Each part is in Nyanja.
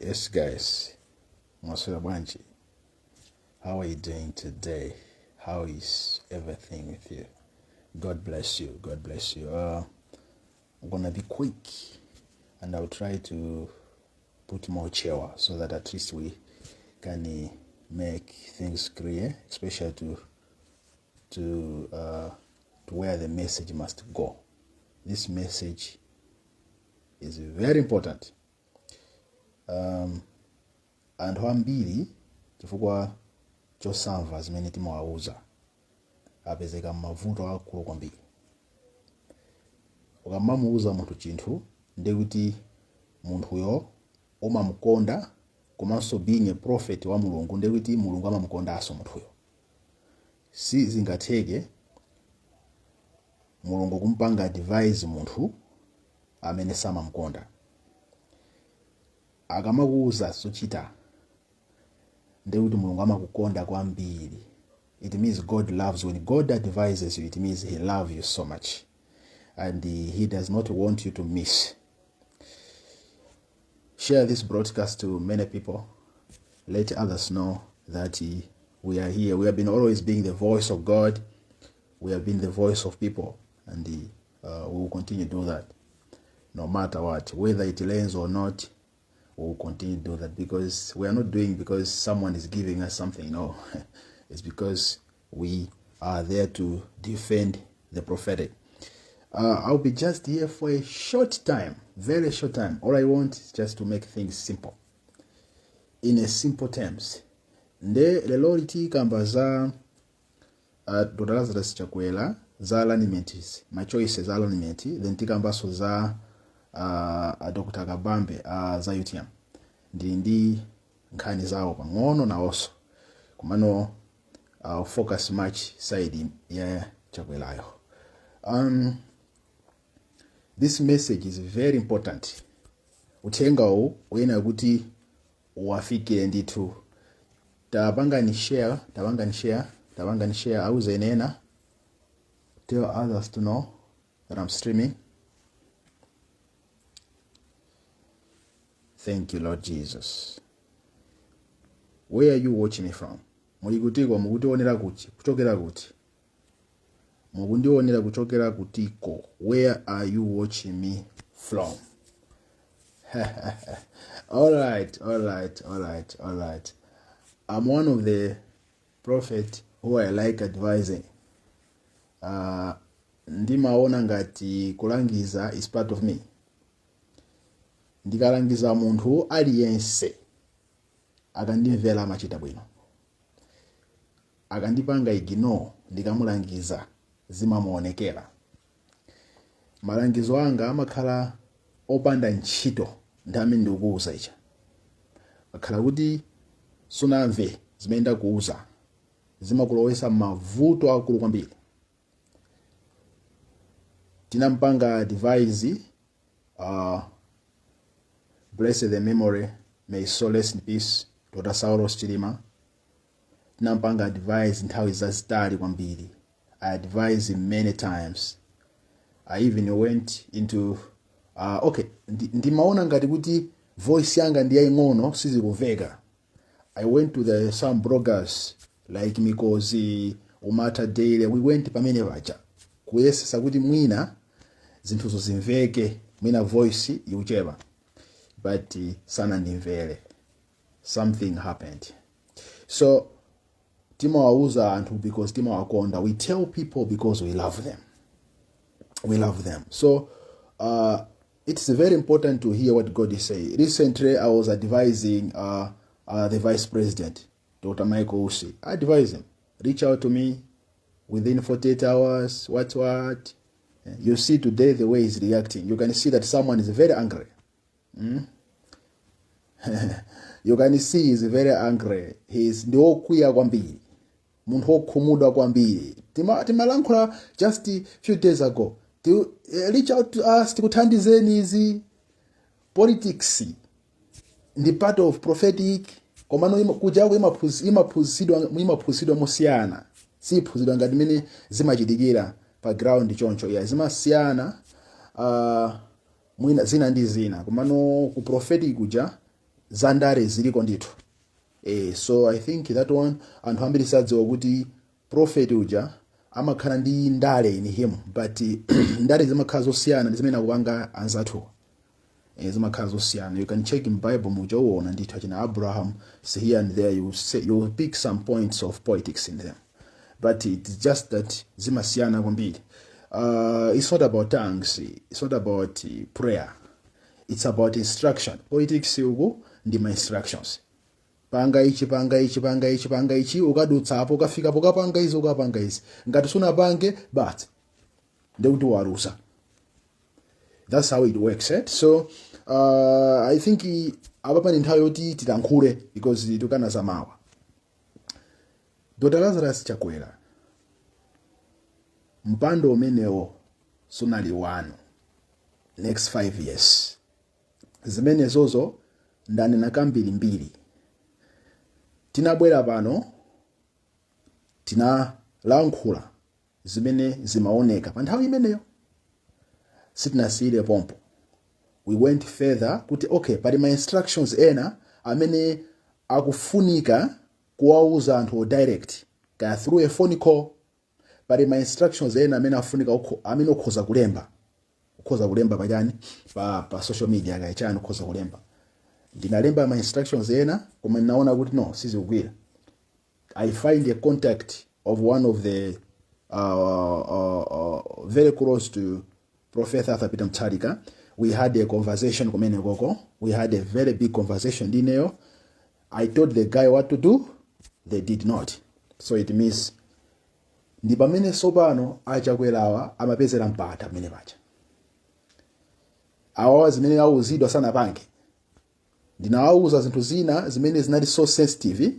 Yes, guys. Mwaswera bwanji. How are you doing today? How is everything with you? God bless you. God bless you. I'm gonna be quick and I'll try to put more Chewa so that at least we can make things clear, especially to where the message must go. This message is very important. Anthu ambiri chifukwa chosamva zimene timawauza apezeka m'mavuto akulu kwambiri. Ukamamuuza munthu chinthu, ndekuti munthuyo umamukonda, komanso being a prophet wa Mulungu, ndekuti Mulungu amamukondanso munthuyo. Si zingatheke Mulungu kumpanga advise munthu amene samamukonda. Akamakuuza zochita, ndekuti Mulungu amakukonda kwambiri. It means God loves. When God advises you, it means he loves you so much and he does not want you to miss. Share this broadcast to many people. Let others know that we are here. We have been always being the voice of God. We have been the voice of people, and we will continue to do that no matter what, whether it rains or not. We will continue to do that because we are not doing because someone is giving us something. No, it's because we are there to defend the prophetic. I'll be just here for a short time, very short time. All I want is just to make things simple, in a simple terms. Nde lero tikamba za Dr. Lazarus Chakwera, za alignment, my choices alignment, then tikambaso za Dr. Kabambe, za UTM. Ndili ndi nkhani zawo pang'ono nawonso, komano focus much side ya Chakwerayo. This message is very important. Uthenga uwu uyenera kuti uwafikire ndithu. Tapangani share, tapangani share, tapangani share. Auzeni ena. Tell others to know that I'm streaming. Thank you, Lord Jesus. Where are you watching me from? Muli kutiko? Mukundionera kuti, kuchokera kuti? Mukundionera kuchokera kutiko? Where are you watching me from? All right, all right, all right, all right. I'm one of the prophet who I like advising. Ndimaona ngati kulangiza is part of me. Ndikalangiza munthu aliyense, akandimvera amachita bwino. Akandipanga ignore ndikamulangiza, zimamuonekera. Malangizo anga amakhala opanda ntchito nthawi amene ndikukuuza icha. Akhala kuti sunamve zimene ndakuuza, zimakulowesa mavuto akulu kwambiri. Tinampanga advise, blessed the memory, may his soul rest in peace, Dr. Saulos Chilima. Tinampanga advise nthawi zazitali kwambiri. I advised him many times. I even went into okay, ndimaona ngati kuti voice yanga ndi yaying'ono, sizikumveka. I went to the some bloggers like Mikozi, Umata Daily. We went pamene paja kuyesesa kuti mwina zinthuzo zimveke, mwina voice ikuchepa, but sanandimvere. Something happened. So timawauza anthu because timawakonda. We tell people because we love them. We love them. So it's very important to hear what God is saying. Recently I was advising the vice president, Dr. Michael Usi. I advise him, reach out to me within 48 hours, what. You see today the way he's reacting. You can see that someone is very angry. You can see he's very angry. He's ndi wokwiya kwambiri, munthu wokhumudwa kwambiri. Timalankhula just few days ago. Reach out to us, tikuthandizeni izi. Politics ndi part of prophetic, komano kujako imaphunzitsidwa mosiyana. Siphunzitsidwa ngati mmene zimachitikira pa ground choncho, yeah, zimasiyana mwina zina ndi zina, komano ku prophetic kuja Zandale ziliko ndithu. So I think that one, anthu ambiri sadziwa kuti prophet uja amakhala ndi ndale in him, but ndale zimakhala zosiyana ndi zimene akupanga anzathuwa. Zimakhala zosiyana. You can check in Bible muja, uwona ndithu achina Abraham. So here and there you say, you will pick some points of politics in them, but it's just that zimasiyana kwambiri. It's not about tongues, it's not about prayer, it's about instruction. Politics uku ndi ma instructions: panga ichi, panga ichi, panga ichi, panga ichi, ukadutsa apo, ukafika ukapanga izi, ukapanga izi. Ngati sunapange, but ndekuti walusa. That's how it works, eh? So I think apa pani nthawi yoti tilankhule because tikana zamawa. Dr Lazarus Chakwera, mpando umenewo sunali wanu next 5 years. Zimenezozo ndanena kambirimbiri. Tinabwera pano, tinalankhula zimene zimaoneka pa nthawi imeneyo. Sitinasiyire pompo, we went further kuti okay, pali ma instructions ena amene akufunika kuwauza anthu direct, kaya through a phone call. Pali ma instructions ena amene afunika amene ukhoza kulemba, ukhoza kulemba pachani, pa social media, kaya chani, ukhoza kulemba. Ndinalemba ma instructions ena, koma ndinaona kuti no, sizikugwira. I find a contact of one of the very close to Prophet Arthur Peter Mutharika. We had a conversation kumene koko. We had a very big conversation ndineyo. I told the guy what to do. They did not. So it means ndi pamene sopano achakwerawa amapezera mpata pamene pacha. Awawa zimene awuzidwa sanapange. Ndinawawuza zinthu zina zimene zinali so sensitive,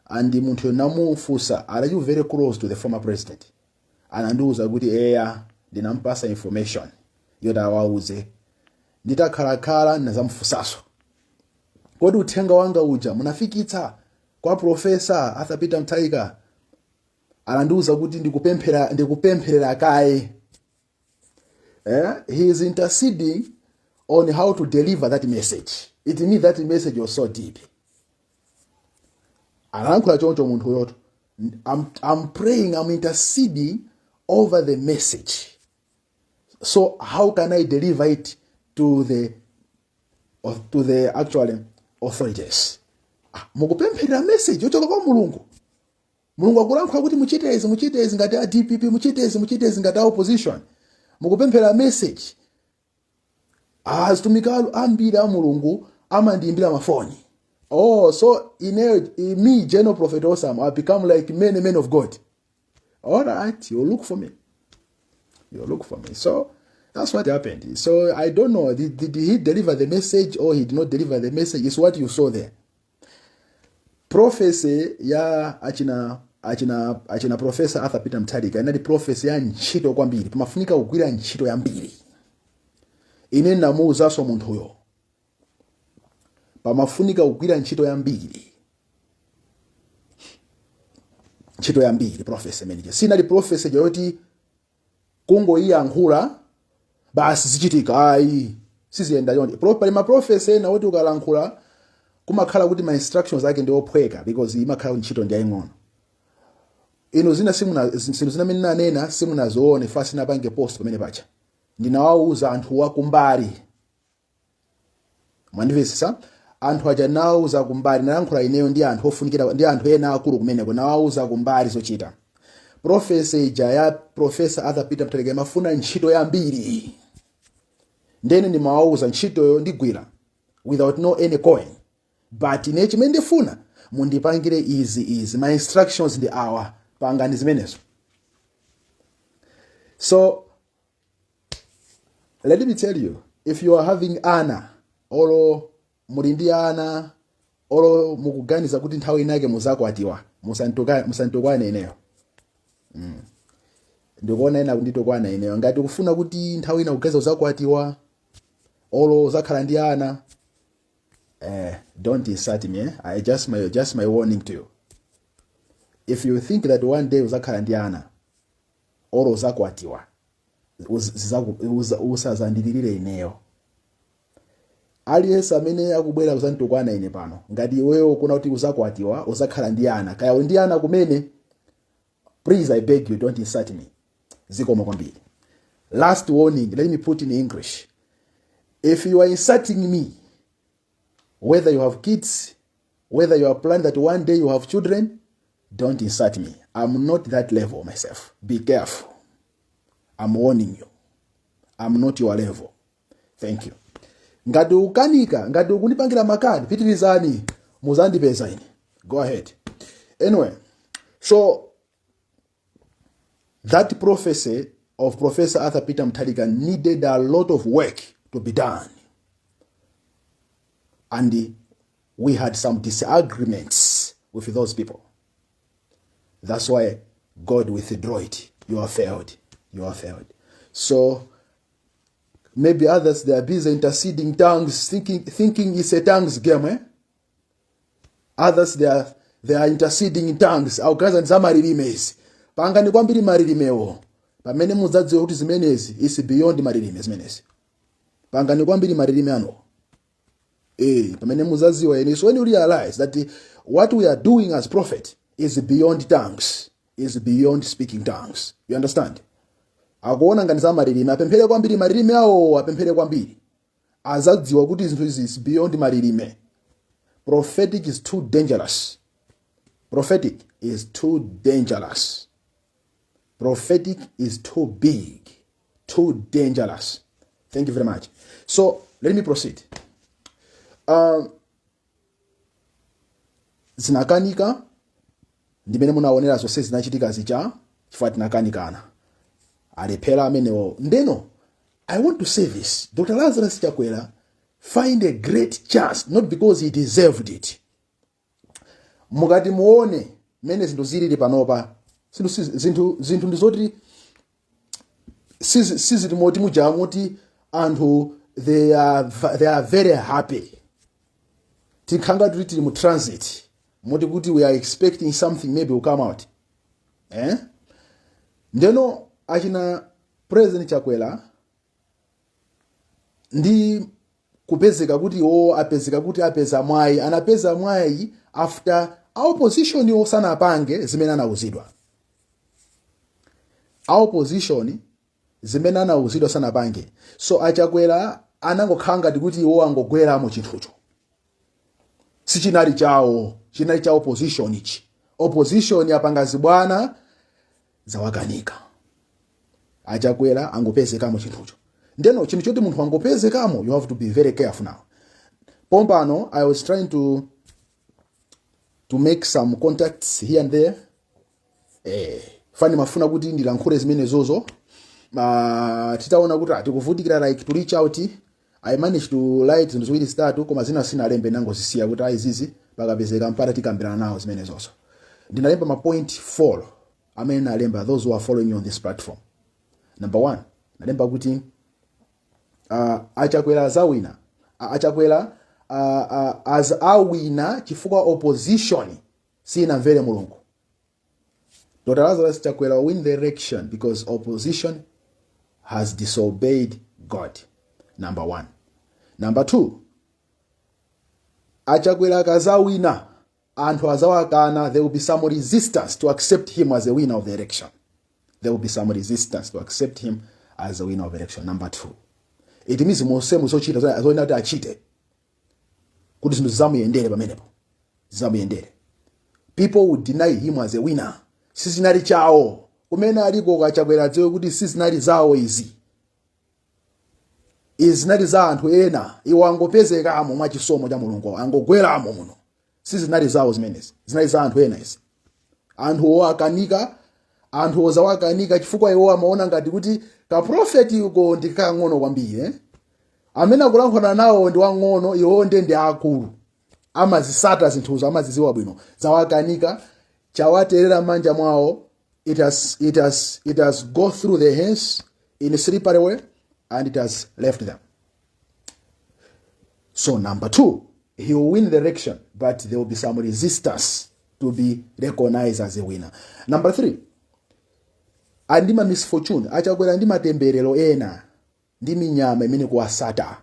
and munthu namufunsa, "Are you very close to the former president?" Anandiwuza kuti eya, ndinampasa information yoti awauze. Nditakhalakhala ndinazamufunsanso, "Kodi uthenga wanga uja munafikitsa kwa Professor Arthur Peter Mutharika?" Anandiwuza kuti ndikupemphera, ndikupempherera kaye. He is interceding on how to deliver that message. It means that message was so deep. Analankhula choncho munthu uyoto, I'm praying, I'm interceding over the message, so how can I deliver it to the actual authorities? Ah, mukupempherera message yochoka kwa Mulungu. Mulungu akulankhula kuti muchite izi, muchite izi ngati a DPP, muchite izi, muchite izi ngati a opposition. Mukupemphera message. Azitumiki ambiri a Mulungu amandiyimbira mafoni. Oh, so ine, me, General Prophet Osam, I become like many men of God. All right, you look for me, you look for me. So that's what happened. So I don't know, did he deliver the message or he did not deliver the message? It's what you saw there. Prophecy ya achina Professor Arthur Peter Mutharika inali prophecy ya ntchito kwambiri. Pamafunika kugwira ntchito yambiri. Ine namuwuzanso munthuyo, pamafunika kugwira ntchito yambiri, ntchito yambiri. Prophecy imeneyi sinali prophecy yoti kungoyiyankhula basi zichitika, ayi, siziyenda choncho. Pali ma prophecy ena oti ukalankhula kumakhala kuti ma instructions ake ndi ophweka because imakhala ntchito ndi yaying'ono. Ino zina simuna, zinthu zina amene nanena simunazione, fa sinapange post pamene pacha. Ndinawawuza anthu wakumbali, mwandimvetsetsa? Anthu aja nawauza kumbali, nalankhula ineyo ndi anthu ofunikira ndi anthu ena akulu kumeneko, nawauza kumbali zochita. Prophecy ija ya Professor Arthur Peter Mutharika imafuna ntchito yambiri. Ndene ndimawauza, ntchitoyo ndigwira without no any coin, but ine chimene ndifuna, mundipangire izi, izi, my instructions ndi awa, pangani zimenezo. So let me tell you, if you are having ana, olo muli ndi ana, olo mukuganiza kuti nthawi inake muzakwatiwa, musantukwane ineyo. Ndikuona ena kunditukwana ineyo. Ngati kufuna kuti nthawi ina kuganiza uzakwatiwa olo uzakhala ndi ana, don't insult me, eh? I just my warning to you: if you think that one day uzakhala ndi ana olo uzakwatiwa, usazandilirire ineyo. Aliyense amene akubwera kuzanditukwana ine pano, ngati iweyo kuna kuti uzakwatiwa, uzakhala ndi ana, kaya uli ndi ana kumene, please, I beg you, don't insult me. Zikomo kwambiri. Last warning, let me put in English: if you are insulting me, whether you have kids, whether you are planning that one day you have children, don't insult me. I'm not that level myself. Be careful. I'm warning you, I'm not your level. Thank you. Ngati ukanika, ngati ukundipangira makani, pitirizani, muzandipeza ine. Go ahead. Anyway, so that prophecy of Professor Arthur Peter Mutharika needed a lot of work to be done, and we had some disagreements with those people. That's why God withdrew it. You are failed, you are failed. So maybe others, they are busy interceding tongues, thinking it's a tongues game, eh? Others, they are interceding in tongues, akuganiza ndi za malilime izi. Pangani kwambiri malilimewo pamene mudzadziwe kuti zimenezi is beyond malilime. Zimenezi, pangani kwambiri malilime anuwo pamene muzaziwa ene. So when you realize that what we are doing as prophet is beyond tongues, is beyond speaking tongues, you understand? Akuona ngati za malilime, apemphere kwambiri malilime awo, apemphere kwambiri, azadziwa kuti zinthu izi is beyond malilime. Prophetic is too dangerous. Prophetic is too dangerous. Prophetic is too big, too dangerous. Thank you very much. So let me proceed. Zinakanika ndimene munaonera zonse zinachitika zija, chifukwa tinakanikana, alephera amenewo. Ndeno I want to say this: Dr Lazarus Chakwera find a great chance, not because he deserved it. Mukati muone mmene zinthu zilili panopa, zinthu ndizoti sizili moti muja moti anthu they are very happy. Tikhanga tili tili mu transit moti kuti we are expecting something maybe will come out, eh? Ndeno achina President Chakwera ndi kupezeka kuti iwo apezeka kuti apeza mwayi, anapeza mwayi after a opposition iwo sanapange zimene anauzidwa. A opposition zimene anauzidwa sanapange, so aChakwera anangokhala ngati kuti iwo angogweramo. Chinthucho sichinali chawo, chinali cha opposition ichi. Opposition yapanga zibwana, zawakanika, aChakwera angopezekamo chinthucho. Ndeno chinthu choti munthu angopezekamo, you have to be very careful. Now, pompano I was trying to make some contacts here and there, fani mafuna kuti ndilankhule zimenezozo. Titaona kuti tikuvutikira like to reach out, I managed to write zinthu ziwiri zitatu, koma zina sinalembe, nangozisiya kuti ayizizi pakapezeka mpata tikambirana nawo zimenezozo. Ndinalemba ma point 4 amene nalemba, those who are following me on this platform. Number one, nalemba kuti aChakwera azawina, aChakwera as awina chifukwa opposition sinamvere Mulungu. Dr Lazarus Chakwera will win the election because opposition has disobeyed God, number one. Number two, aChakwera akazawina, anthu azawakana. There will be some resistance to accept him as a winner of the election. There will be some resistance to accept him as a winner of election, number two. It means monsemu zochita zoyenera kuti achite kuti zinthu zizamuyendere pamenepo, zizamuyendere, people will deny him as a winner. Sizinali chawo. Kumene aliko kaChakwera adziwe kuti sizinali zawo izi, izi zinali za anthu ena. Iwo angopezekamo mwachisomo cha Mulungu, angogweramo muno. Sizinali zawo zimenezi, zinali za anthu ena izi. Anthu owakanika, anthu ozawakanika chifukwa iwo amaona ngati kuti kaprofeti uko ndi kang'ono kwambiri, eh? Amene akulankhulana nawo ndi wang'ono, iwo nde ndi akulu, amazisata zinthuzo, amaziziwa bwino. Zawakanika, chawaterera m'manja mwawo. It has go through their hands in a slippery way and it has left them. So number two, he will win the election, but there will be some resistance to be recognized as a winner. Number three, andima misfortune, aChakwera ndi matemberero ena ndi minyama imene kuwasata.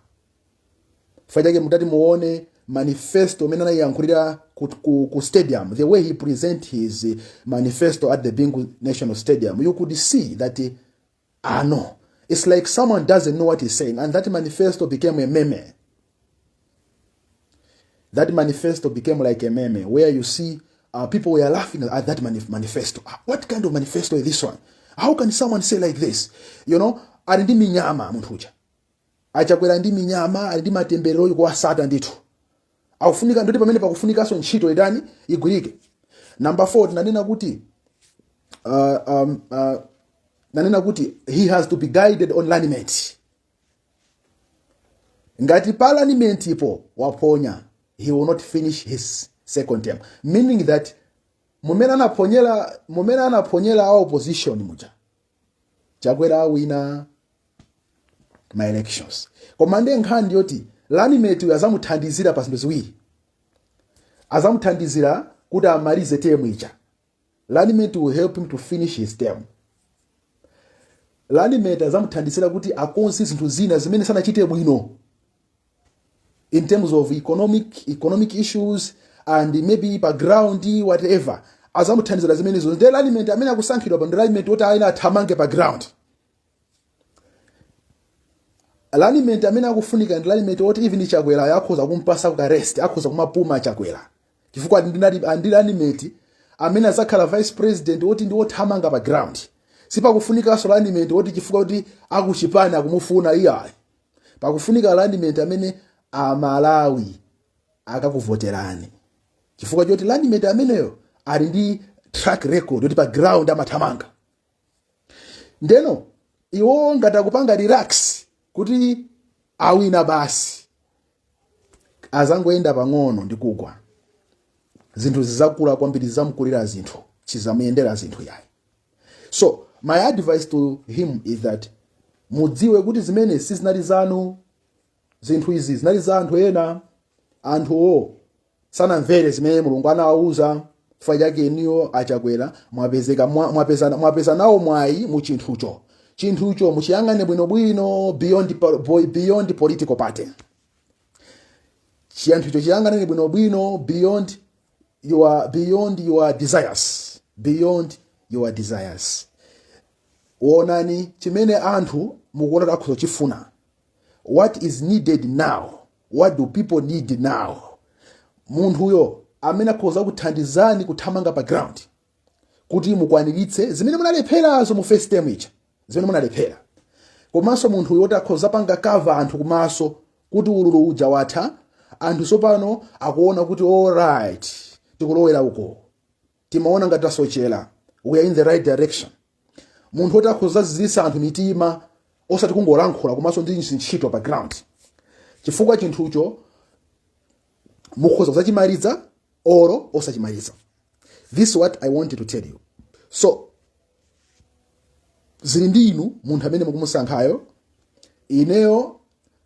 Chifukwa chake mutati muone manifesto imene anayiyankhulira ku stadium, the way he present his manifesto at the Bingu National Stadium, you could see that ah no, it's like someone doesn't know what he's saying. And that manifesto became a meme. That manifesto became like a meme where you see people were laughing at that manifesto. Ah, what kind of manifesto is this one? How can someone say like this? Ali ndi minyama munthu uja. Achakwera ndi minyama, ali ndi matemberero kuwasata ndithu. Akufunika ndoti pamene pakufunikanso ntchito itani, igwirike. Number 4, tinanena kuti he has to be guided on running mate. Ngati pa running mate ipo waponya, he will not finish his second term, meaning that mumene anaponyera a opposition muja, Chakwera awina ma elections. Koma ndiye nkhani ndiyoti running mate uyu azamuthandizira pa zinthu ziwiri. Azamuthandizira kuti amalize term ija. Running mate will help him to finish his term. Running mate azamuthandizira kuti akonze zinthu zina zimene sanachite bwino in terms of economic issues and maybe background, whatever. Azamuthandizira zimenezo. Ndiye running mate amene akusankhidwa pa ndi running mate woti aina athamange pa ground. Running mate amene akufunika ndi running mate woti even Chakwera akhoza kumpasa ka rest, akhoza kumapuma Chakwera, chifukwa ndi running mate amene azakhala vice president woti ndi wothamanga pa ground. Sipakufunikanso running mate woti chifukwa kuti akuchipani akumufuna, iyayi. Pakufunika running mate amene Amalawi akakuvoterani chifukwa choti running mate ameneyo ali ndi track record yoti pa ground amathamanga. Ndeno iwo ngati akupanga relax kuti awina basi, azangoyenda pang'ono ndi kugwa. Zinthu zizakula kwambiri, zizamkulira zinthu, chizamuyendera zinthu yayi. So my advice to him is that mudziwe kuti zimene sizinali zanu, zinthu izi zinali za anthu ena. Anthuwo sanamvere zimene Mulungu anawawuza. Chifukwa chake iniyo Achakwera mwapezeka, mwapeza nawo mwayi mu chinthucho. Chinthucho muchiyang'ane bwinobwino beyond political party. Chinthucho chiyang'aneni bwinobwino beyond your desires, beyond your desires. Wonani chimene anthu mukuona kuti akhoza kuchifuna. What is needed now? What do people need now? Munthuyo amene akhoza kuthandizani kuthamanga pa ground kuti mukwaniritse zimene munalepherazo mu first term ija, zimene munalephera, komanso munthu woti akhoza panga cover anthu kumaso kuti ululu uja watha, anthu tsopano akuona kuti alright, tikulowera uko, timaona ngati tasochera, we are in the right direction. Munthu woti akhoza zizisa anthu mitima, osati kungolankhula, komanso ndi ntchito pa ground, chifukwa chinthucho mukhoza kusachimaliza oro osachimaliza. This is what I wanted to tell you. So zili ndi inu, munthu amene mukumusankhayo. Ineyo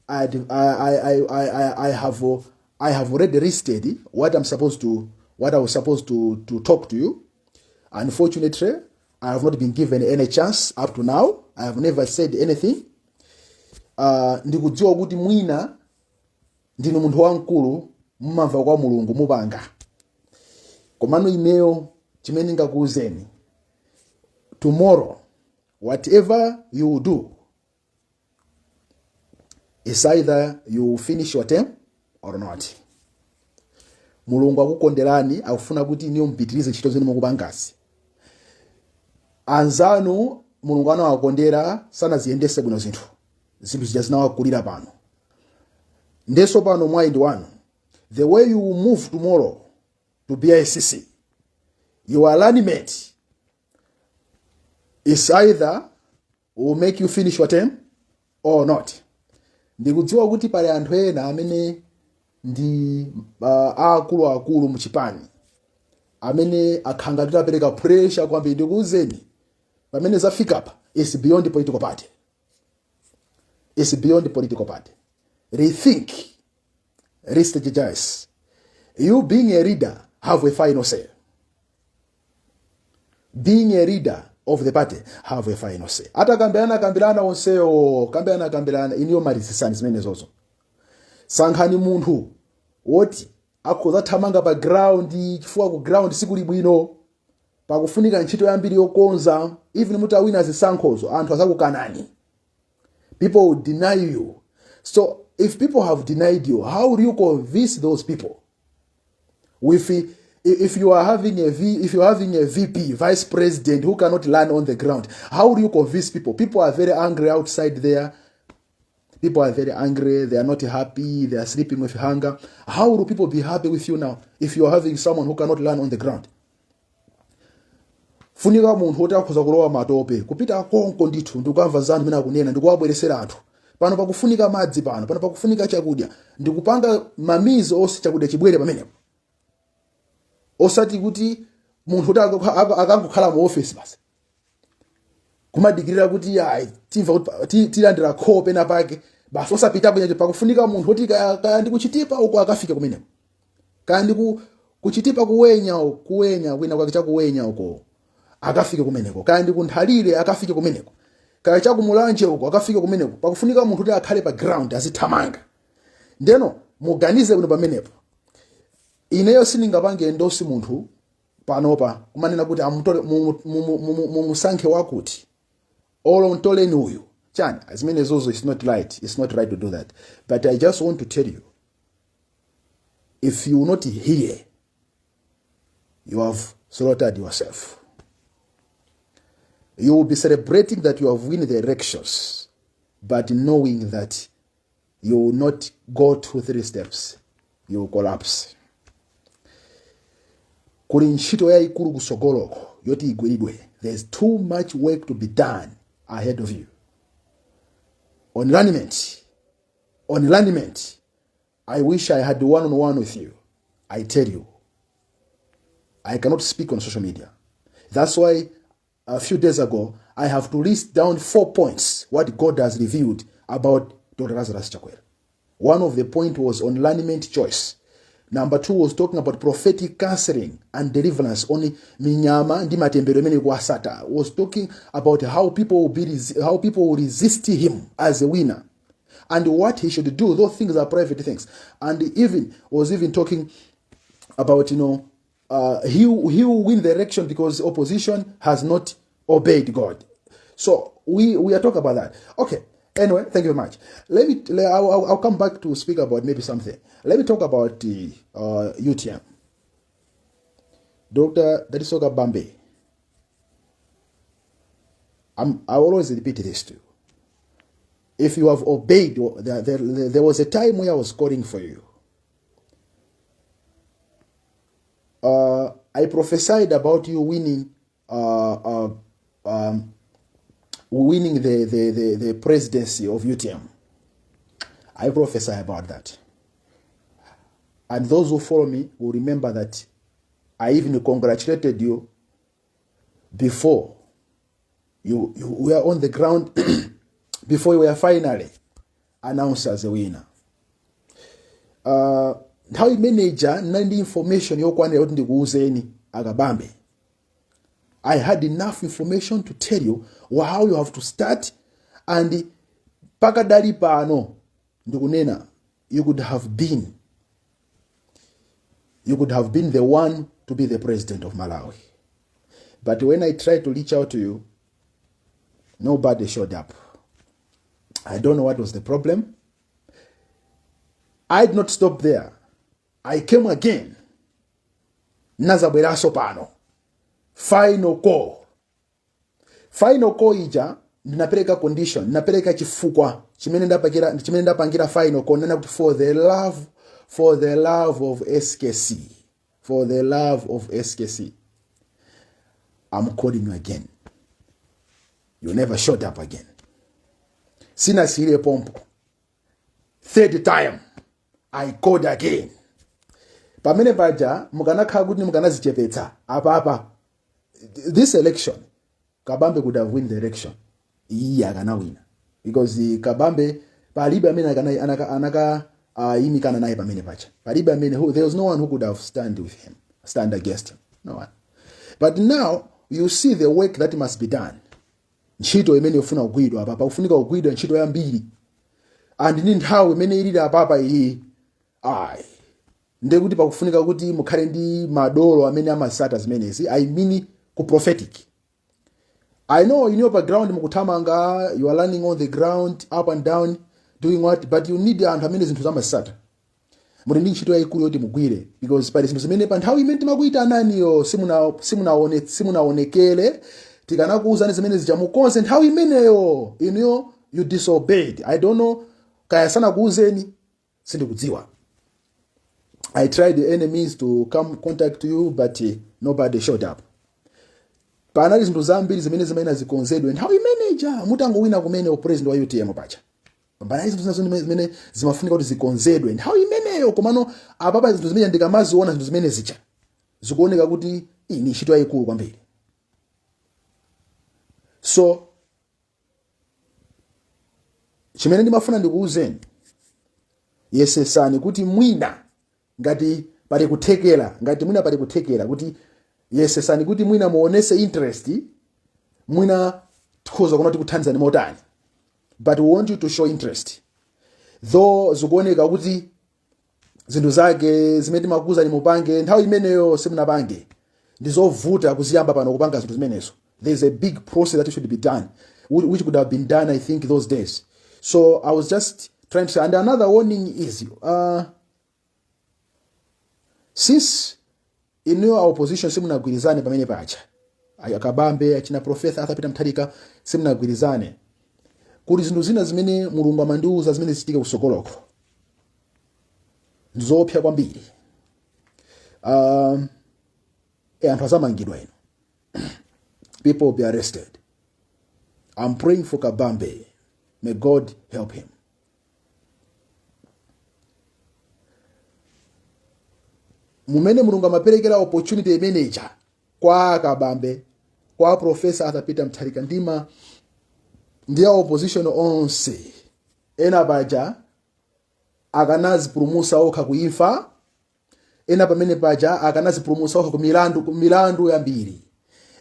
I have already listed what I was supposed to talk to you. Unfortunately, I have not been given any chance up to now. I have never said anything. Ndikudziwa kuti mwina ndinu munthu wamkulu, mumamva kwa Mulungu, mupanga. Komano ineyo chimene ndingakuwuzeni, tomorrow whatever you do is either you finish your term or not. Mulungu akukonderani, akufuna kuti iniyo mpitirize ntchito zimene mukupangazi. Anzanu Mulungu anawakondera, sanaziyendese bwino zinthu, zinthu zija zinawakulira pano. Ndeso pano mwayi ndi wanu. The way you move tomorrow to BICC, your running mate is either will make you finish your term or not. Ndikudziwa kuti pali anthu ena amene ndi akuluakulu muchipani amene akhanga kuti apereka pressure kwambiri. Ndikuwuzeni, pamene zafikapa is beyond political party, is beyond political party. Rethink, restrategize. You being a leader, have a final say. Being a leader of the party, have a final say. Atakambirana kambirana onsewo, kambirana kambirana, iniyo malizisani zimene zozo. Sankhani munthu woti akhoza thamanga pa ground, chifukwa ku ground sikuli bwino, pakufunika ntchito yambiri yokonza. Even mutawina zisankhozo, anthu azakukanani. People will deny you. So if people have denied you, how will you convince those people? With if you are having a V, if you're having a VP, vice president, who cannot land on the ground, how do you convince people? People are very angry outside there. People are very angry. They are not happy. They are sleeping with hunger. How will people be happy with you now if you are having someone who cannot land on the ground? Funika munthu woti akhoza kulowa matope, kupita konko ndithu, ndikukamva zanu mene akunena, ndikuwabweresera anthu pano pakufunika madzi, pano pakufunika chakudya, ndikupanga mamizi onse chakudya chibwere pamenepo, osati kuti munthu kuti akangokhala mu office basi, kumadikirira kuti ayi, timva kuti tilandira call pena pake basi, osapita bwino. Pakufunika munthu kuti kaya ndi kuchitipa uko akafike kumeneko, kaya ndi kuchitipa kuwenya uko, kuwenya kwina kwake chakuwenya uko akafike kumeneko, kaya ndi kunthalire akafike kumeneko, kaya chakumulanje uko akafike kumeneko. Pakufunika munthu kuti akhale pa ground, azithamanga. Ndeno muganize bwino pamenepo. Ineyo sindingapange endorse munthu panopa kumanena kuti amutole, mumusankhe wakuti, olo mtoleni uyu chani, zimene zozo. It's not right. It's not right to do that. But I just want to tell you, if you not hear, you have slaughtered yourself. You will be celebrating that you have won the elections, but knowing that you will not go two, three steps, you will collapse. Kuli ntchito yayikulu kusogoloko yoti igwiridwe. There's too much work to be done ahead of you. On alignment, on alignment, I wish I had one on one with you. I tell you, I cannot speak on social media. That's why a few days ago I have to list down four points what God has revealed about Dr. Lazarus Chakwera. One of the point was on alignment choice. Number two was talking about prophetic counseling and deliverance on minyama ndi matembero imene kuasata. Was talking about how people will resist him as a winner and what he should do. Those things are private things. And even was even talking about he will win the election because opposition has not obeyed God. So we are talking about that. Okay. Anyway, thank you very much. Let me I'll come back to speak about maybe something. Let me talk about the UTM. Dr. Dalitso Kabambe. I always repeat this to you. If you have obeyed, there was a time where I was calling for you. I prophesied about you winning the presidency of UTM. I prophesy about that. And those who follow me will remember that I even congratulated you before you were on the ground, before you were finally announced as a winner. Nthawi imeneja ndinali ndi information yokwanira kuti ndikuwuzeni akabambe. I had enough information to tell you how you have to start, and pakadali pano ndikunena, you could have been the one to be the president of Malawi. But when I tried to reach out to you, nobody showed up. I don't know what was the problem. I did not stop there. I came again. Nazabweraso pano. Final call. Final call ija ndinapereka condition, ndinapereka chifukwa chimene ndapangira final call. Nena kuti for the love of SKC, for the love of SKC, I'm calling you again. You never showed up again. Sinasiyire pompo. Third time I called again. Pamene paja mukanakhala kuti mukanazichepetsa apapa, this election Kabambe could have win the election. Iye akanawina because Kabambe palibe amene anaka yimikana naye pamene paja. Palibe amene there was no one who could have stand with him, stand against him, no one. But now you see the work that must be done, ntchito imene ifuna kugwidwa apa. Pakufunika kugwidwa ntchito yambiri. And ndi nthawi imene ilili apapa iyi, ayi, ndiye kuti pakufunika kuti mukhale ndi madolo amene amasata zimenezi, I mean ku prophetic. I know in your background mukuthamanga, you are running on the ground, up and down, doing what, but you need anthu amene zinthu zamasata. Muli ndi ntchito yayikulu yoti mugwire, because pali zinthu zimene pa nthawi imene timakuyitananiyo simunaonekere. Tikanakuwuzani zimene zija mukonze nthawi imeneyo, inuyo you disobeyed. I don't know kaya sanakuwuzeni, sindikudziwa. I tried the enemies to come contact you, but nobody showed up. Panali zinthu zambiri zimene zimayenera zikonzedwe nthawi imeneja mutangowina kumene upresident wa UTM pacha. Panali zinthu zina zimene zimafunika kuti zikonzedwe nthawi imeneyo. Komano apapa zinthu zimene ndikamaziona, zinthu zimene zija zikuoneka kuti iyi ni ntchito yayikulu kwambiri. So chimene ndimafuna ndikuwuzeni, yesesani kuti mwina ngati pali kuthekera, ngati mwina pali kuthekera kuti yesesani kuti mwina muonese interest, mwina tikhoza kuona tikuthandizani motani, but we want you to show interest. Though zikuoneka kuti zinthu zake zimene timakuwuzani mupange nthawi imeneyo simunapange, ndi zovuta kuziyamba pano kupanga zinthu zimenezo. There is a big process that should be done, which could have been done, I think, those days. So I was just trying to say, and another warning is, since inuyo opposition simunagwirizane pamene pacha, akabambe, achina Professor Arthur Peter Mutharika, simunagwirizane kuti zinthu zina zimene Mulungu amandiuza zimene zichitike kusogoloko ndizoopsa kwambiri. Anthu azamangidwa ino, people will be arrested. I'm praying for Kabambe, may God help him. Mumene Mulungu amaperekera opportunity imeneja kwa Kabambe, kwa Professor Arthur Peter Mutharika ndi a opposition onse ena paja, akanazipulumusa okha kuimfa. Ena pamene paja akanazipulumusa okha ku milandu yambiri.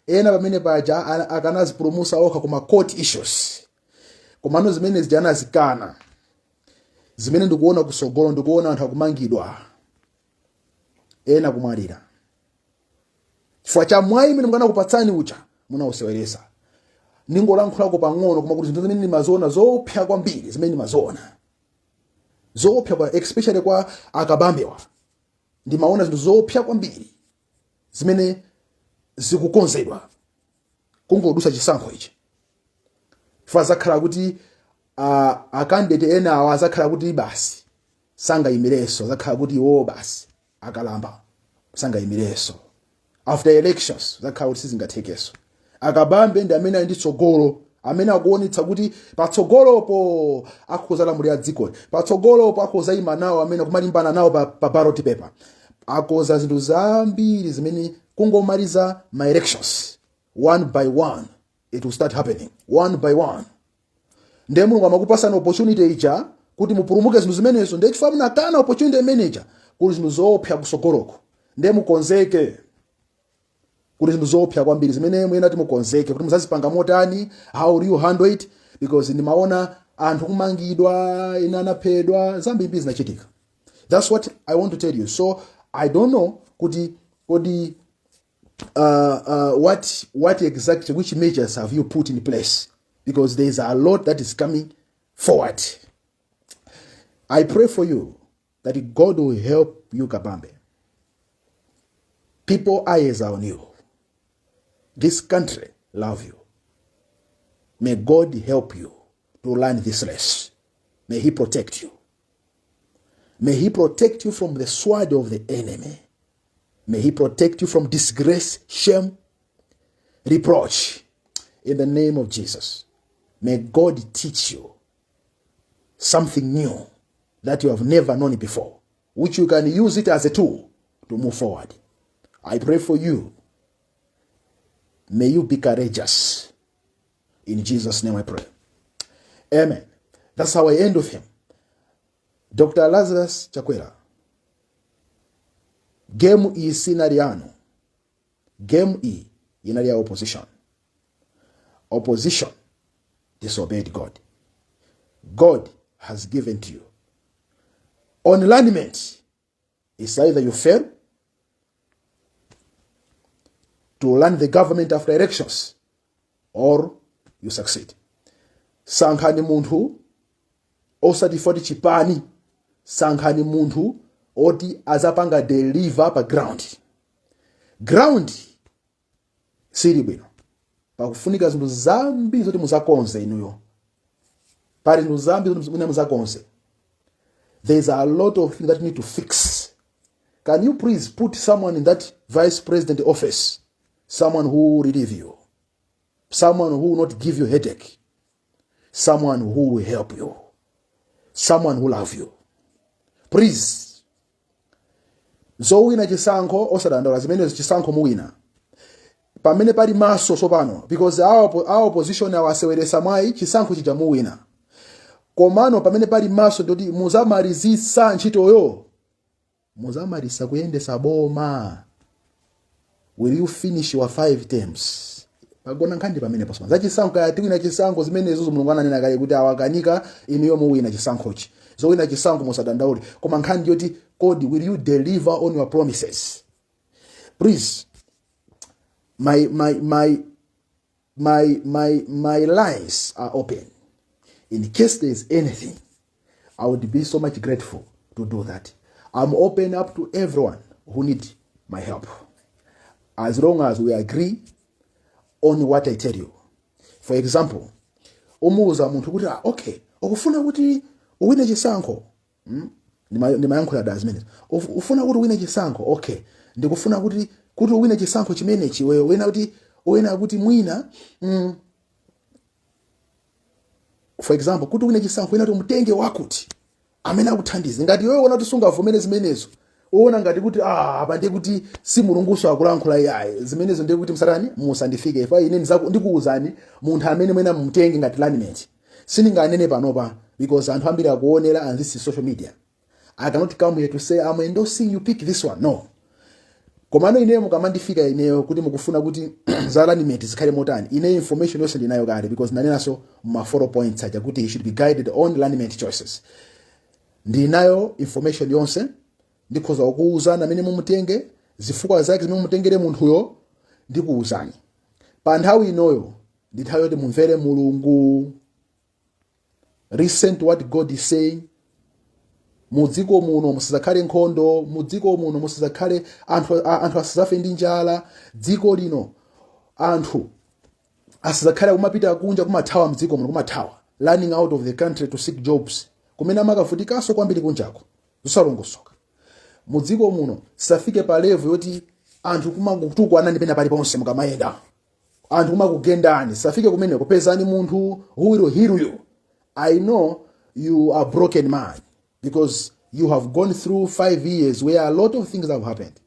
Ena pamene paja akanazipulumusa okha ku ma court issues. Komano zimene zija anazikana. Zimene ndikuona kusogolo, ndikuona anthu akumangidwa, ena kumwalira chifukwa cha mwayi imene mukanakupatsani uja munauseweresa. Ningolankhulako pang'ono, koma kuti zinthu zimene ndimaziona zoopsa kwambiri, zimene ndimaziona zoopsa kwa, especially kwa akabambewa, ndimaona zinthu zoopsa kwambiri zimene zikukonzedwa kungodusa chisankho ichi, chifukwa zakhala kuti akandidate ena awa azakhala kuti basi sangayimirenso, zakhala kuti iwo basi akalamba sangayimirenso. After elections zakhala kuti sizingathekenso. Akabambe ndi amene ali ndi tsogolo, amene akuonetsa kuti patsogolopo akhoza lamulira dzikoli, patsogolopo akhoza ima nawo amene kumalimbana nawo pa ballot paper, akoza zinthu zambiri zimene kungomaliza ma elections, one by one it will start happening, one by one. Ndiye Mulungu amakupasani opportunity ija kuti mupulumuke zinthu zimenezo. Ndiye chifukwa munakana opportunity imeneja, kuli zinthu zoopsa kusogoloko. Ndiye mukonzeke kuti zinthu zoopsa kwambiri zimene muyena kuti mukonzeke kuti muzazipanga motani, how do you handle it, because ndimaona anthu kumangidwa, ena anaphedwa, zambiri zinachitika. That's what I want to tell you. So I don't know kuti kodi what exactly, which measures have you put in place, because there's a lot that is coming forward. I pray for you that God will help you, Kabambe. People eyes are on you. This country love you. May God help you to learn this race. May he protect you. May he protect you from the sword of the enemy. May he protect you from disgrace, shame, reproach. In the name of Jesus. May God teach you something new that you have never known before, which you can use it as a tool to move forward. I pray for you. May you be courageous. In Jesus' name I pray. Amen. That's how I end with him. Dr. Lazarus Chakwera. Game iyi sinali yanu. Game iyi inali ya opposition. Opposition disobeyed God. God has given to you. On alignment, it's either you fail to run the government after elections or you succeed. Sankhani munthu, osati foti chipani. Sankhani munthu oti azapanga deliver pa ground. Ground sili bwino, pakufunika zinthu zambiri zoti muzakonze inuyo. Pali zinthu zambiri zoti mwina muzakonze. There's a lot of things that you need to fix. Can you please put someone in that vice president office, someone who will relieve you, someone who will not give you headache, someone who will help you, someone who love you, please? Zowina chisankho, osadandaula zimenezo. Chisankho muwina pamene pali maso tsopano, because our opposition awaseweresa mwayi. Chisankho chija muwina, komano pamene pali maso ndoti muzamalizisa ntchitoyo, muzamalisa kuyendesa boma. Will you finish your five terms? Pagona nkhani pamene pasoma zachisankho. Kaya tiwina chisankho, zimenezo Mulungu ananena kale kuti awakanika. Inuyo muwina chisankhochi. Zowina chisankho musadandaule, koma nkhani ndiyoti kodi will you deliver on your promises? Please, my lines are open. In case there is anything, I would be so much grateful to do that. I'm open up to everyone who need my help, as long as we agree on what I tell you. For example, umuuza munthu kuti, "Ah, okay, ukufuna kuti uwine chisankho." Ndimayankhula da zimenezo. Ufuna kuti uwine chisankho, okay, ndikufuna kuti uwine chisankho chimenechi, wewe wena kuti mwina, for example, kuti uwine chisankho wena kuti umutenge wakuti amene akuthandize. Ngati iwewe uona kuti sungavomere zimenezo, uona ngati kuti, ah, apa ndiye kuti si Mulunguso akulankhula, iyayi, zimenezo ndiye kuti msatani, musandifike ifa. Ine ndikuwuzani munthu amene mwina mumutenge ngati running mate. Sindinganene panopa because anthu ambiri akuonera and this is social media. I cannot come here to say I'm endorsing you, pick this one. No. Komano ineyo mukamandifika ineyo kuti mukufuna kuti za running mate zikhale motani, ineyo information yonse ndinayo kale, because ndanenaso ma 4 points aja kuti he should be guided on running mate choices. Ndinayo information yonse, ndikhoza kukuwuzani amene mumutenge, zifukwa zake zimene mumutengere munthuyo ndikuwuzani. Pa nthawi inoyo ndi nthawi yoti mumvere Mulungu. Listen to what God is saying. Mudziko muno musadzakhale nkhondo, mudziko muno musadzakhale anthu, anthu asadzafe ndi njala, dziko lino anthu asadzakhale kumapita kunja, kumathawa mdziko muno, kumathawa, running out of the country to seek jobs, kumene amakavutikanso kwambiri kunjako, zosalongosoka. Mudziko muno safike pa level yoti anthu kumakutukwanani pena paliponse mukamayenda, anthu kumakugendani. Safike kumene. Kupezani munthu who will heal you. I know you are broken man because you have gone through 5 years where a lot of things have happened.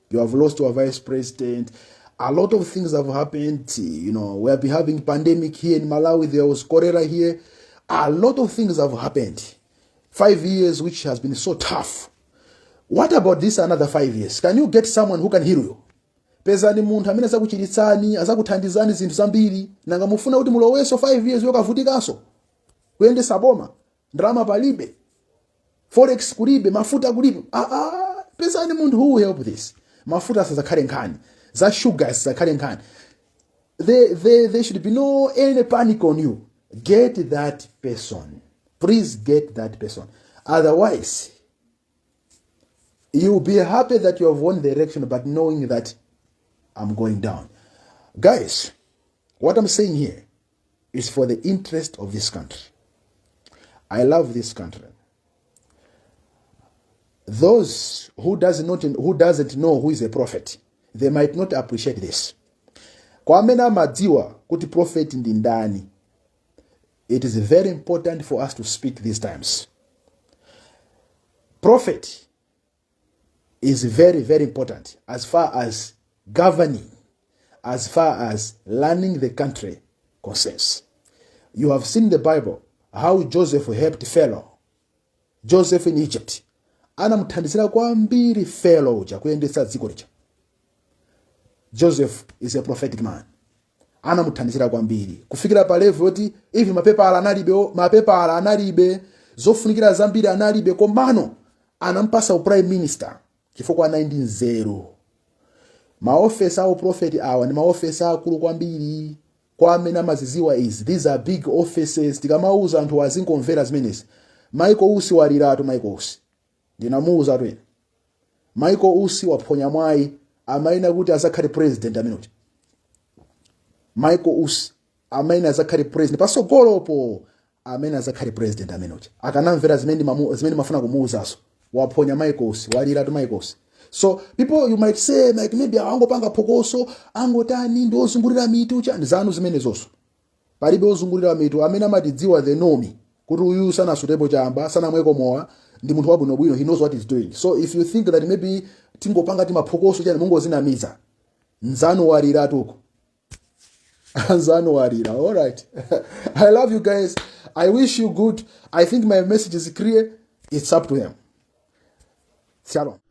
You have lost your vice president. A lot of things have happened. We have been having pandemic here in Malawi. There was cholera here. A lot of things have happened. 5 years which has been so tough. What about this another 5 years? Can you get someone who can heal you? Pezani munthu amene azakuchiritsani, azakuthandizani zinthu zambiri. Nanga mufuna kuti mulowenso 5 years yokavutikanso kuyendesa boma, ndalama palibe, forex kulibe, mafuta kulibe? Ah, ah, pezani munthu who will help this. Mafuta asazakhale nkhani, za sugar asazakhale nkhani. There should be no any panic on you. Get that person, please. Get that person. Otherwise you will be happy that you have won the election, but knowing that I'm going down. Guys, what I'm saying here is for the interest of this country. I love this country. Those who doesn't know who is a prophet, they might not appreciate this. Kwa amene amadziwa kuti prophet ndi ndani, it is very important for us to speak these times. Prophet is very, very important as far as governing, as far as running the country concerns. You have seen the Bible, how Joseph helped Pharaoh. Joseph in Egypt anamuthandizira kwambiri Pharaoh uja kuyendetsa dziko lija. Joseph is a prophetic man. Anamuthandizira kwambiri kufikira pa level yoti even mapepala analibe, mapepala analibe. Zofunikira zambiri analibe, komano anampasa u prime minister chifukwa anali ndi nzeru. Maofesi a uprofeti awa ndi maofesi akulu kwambiri. Kwa amene amaziziwa izi, these are big offices. Tikamauza anthu azingomvera zimenezi. Michael Usi waliratu. Michael Usi ndinamuuza tu ine, Michael Usi waphonya mwayi. Amaina kuti azakhale president amenechi. Michael Usi amene azakhale president pasogolopo, amene azakhale president amenechi, akanamvera zimene mafuna kumuuzaso. Waphonya Michael Usi, waliratu Michael Usi. So people, you might say like maybe angopanga phokoso, angotani, ndi ozungulira mitu chani zanu zimenezonso. Palibe ozungulira mitu. Amene amatidziwa, they know me kuti uyu sanasutepo chamba, sanamweko mowa, ndi munthu wabwinobwino. He knows what he's doing. So if you think that maybe tingopanga timaphokoso chani, mungozinamiza. Nzanu waliratuko, anzanu walira. All right, I love you guys. I wish you good. I think my message is clear. It's up to him. Shalom.